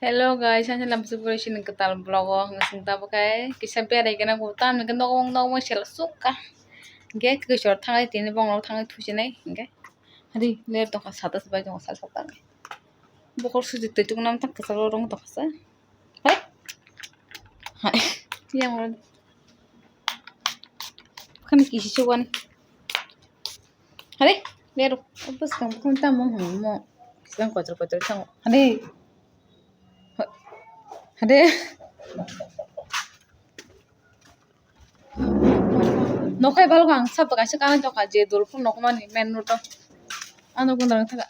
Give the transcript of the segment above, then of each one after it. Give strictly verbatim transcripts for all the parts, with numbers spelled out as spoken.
Hello guys, ang lamsu pura sini ketal vlog o hwnkhe sing tabuk khe kisa berai gana go tam hwnkhe nogo nogo sela sukha hwnkhe kisa thangai tini bongno thangai thusinai hwnkhe hari ler tongkha sata se bai tongkha sal sata bokol suji twi tuknam tak kwchalo rong tongkha sa hai hai yang khani kisi chuban. Hare, lero. Bwskang bukhum tamo hwnwi mo. Kisang kotor kotor tamo. Hare. Hare. Nokhai balok ang sabo kaisa kanwi tongkha je dol phuru nokmani main road o. Ano gundang thaka.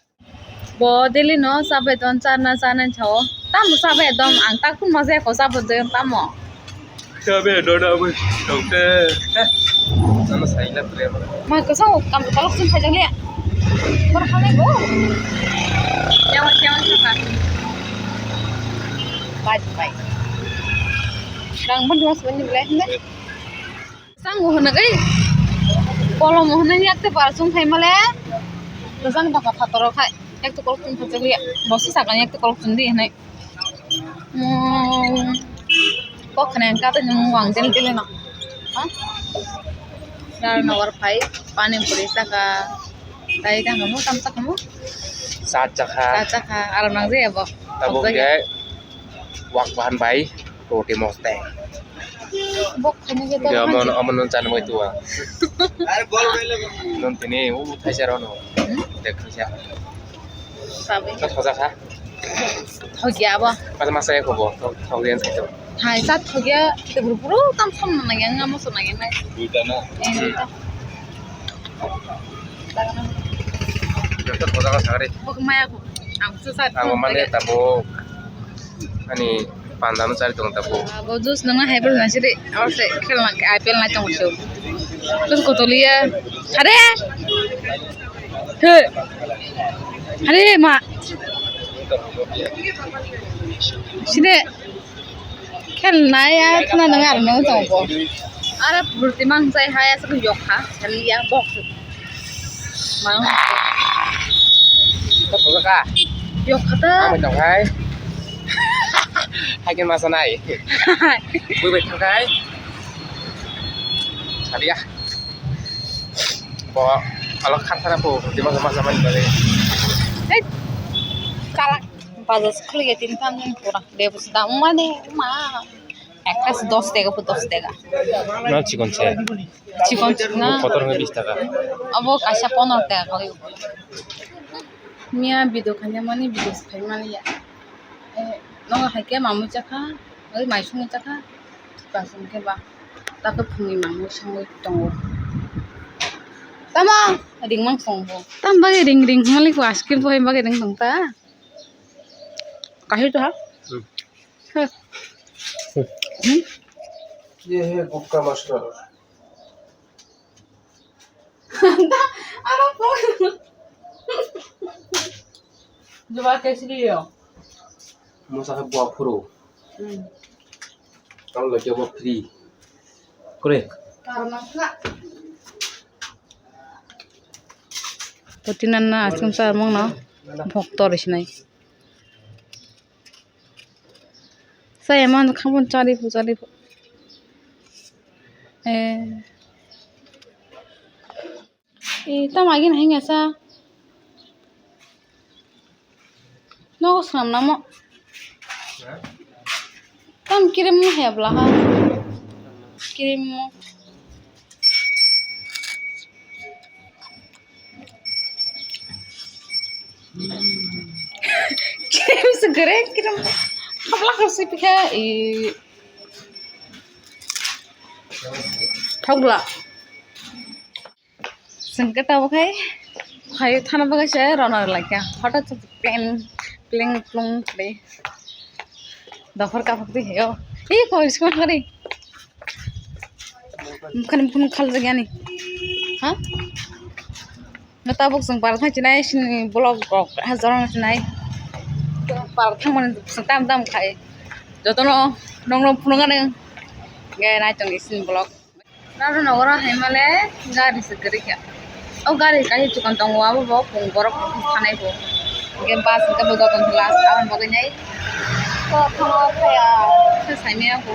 Bo daily no chabai don charna charna sao. Tamo chabai dom ang tak phun ma jaya ko chabai don tamo. Chabai don abo tongte. Ano saina pre. Ma ko sao kam ko lok sun phajang le. Por khane go. Yawa yawa saka. Bye bye. Rang ban mas ban ni ble ne. Sango hwnwi kolom hwnwi yakte parsung phaimale bwsang baka phataro khai yakte kolok chum phaijak liya bosi sakani yakte kolok chum di hwnwi kok khna kata nwng wang jeli jeli no ha. Dar no war phai pani puri saka tai tang mo tam saka mo. Sa chakha. Sa chakha aram nang je abo. Tabuk je. Wak bahan bai roti mostek. Bok khani ke to. Amon amon non chan mai tuwa. Non tini u thaisa rono. Dek thaisa. Sabi. Khat khoja kha. Thogya ba. Pas masa ya khobo. Thogya sai to. Hai sat thogya te buru buru tam som na yang ngamo so na yang nai. Duita na. Eh, duita. Joto khoja kha sagari. Bok maya ko. Ang su sat. Ang mane tabo. Ani panda no chari tong tabo. Abo juice nang hai bel nasi de. Abo se khel na I P L nai tong so. Juice ko toliya. Are. He. Are ma. Sini. Khel nai ya thana nang ar no tong bo. Are burti mang sai hai asa yok ha. Khel ya bok. Mang. Kok kok ka? Yok kata. Ang tong hai. Hai ke masa nai. Bui bai thang hai. Sadia. Bo alok khat thana po di masa masa mani bale. Hei. Kalak. Bajar khuli ya tin tan pura. Dia bus dam mane ma. Ekta dos tega po dos tega. Na chikon se. Chikon chikna. Kotor ngai bis taka. Abo kaisa pono tega kali. Mia video khanya mani video khai mani ya. Eh, no hai ke mamu chakha, oi mai sung chakha. Ba sung ke ba. Ta ko phungni mamu sung tongo. Tama ring mang song bo. Tam bagi ring ring mali ko askil bo hai bagi ring tong ta. Kahi to ha? Hmm. ये है गुटखा master. Jual ke sih yo. Musa ke buah puru. Hmm. Kalau lagi buah free. Kore. Karena enggak. Pati nana asam sa mong no. Bhoktor isinai. Saya man khambon chari pu chari pu. Eh. Eh, tam agin hanya sa. Nogo swnam namo. Tam kirim mo hebla ha. Kirim mo. James gere kirim habla habsi pikha i thogla. Sengke tabo khai khai thana bagwi se rona lai kha. Hota plan plan plung kle. Dokhor kaphok di heyo. Ih, koi skon kari. Mukhan mukhan khal jagani. Ha? Tabuk sung par thang chinai sini blog rok ha jorong chinai. Par thang man sung tam tam khai. Jotono nong nong phunung ani. Ge nai tong isin blog. Naro nogoro hai male gari se gari kha. O gari kaisa chikon tongo abo bo pung borok thanai bo. Hingke bus hingke bo joto hwnla aboni bagwi nai. Thono phaiya, se saimaya bo.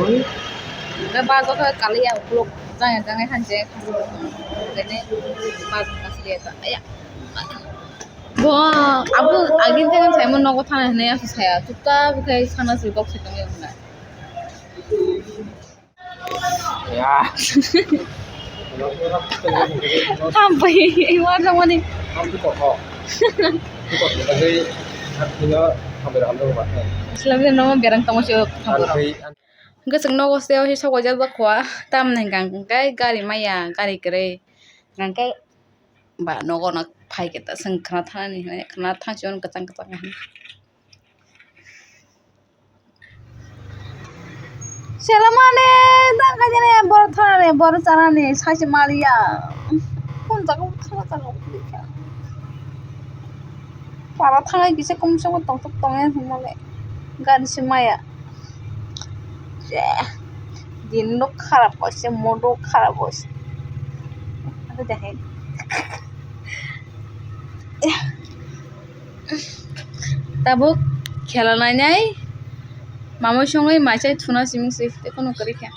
Oi. Ga bajo khe kaliya ukuluk jang jang hai hanse. Gane bajo kasliya ta. Aya. Bo abo agin tengin saimon nogo thana hinwi aswk saya. Tukta bwkhai sana swi kok se tongya wngkha. Ya. Hampai, warna mani. Hampai kok. Kok tadi aku hampai hampai rumah. Islamnya nama berang tamu sih hampai. Gosok nogo seo hi sokojak jak khwa, tamni hwnkha hwnkhe gari maya, gari kwrwi. Hwnkhe ba nogo no phai khe ta, chwng khna thanani hinwi, khna thangsi mano kwchang kwchang hinwi. Selamani, tang khainani, borok thanani, borok chanani, saisi maliya. Kun jaga thangma jaga. Para thangai kisa kumsa bo tongthok tongya hinmale. Gari se maya. Je, din no kharap kaisa, mood o kharap kaisa. Abo de hai. Tabuk khela nainai, mamui songwi maichai thuna simi se, tei kheno kwrwi kha.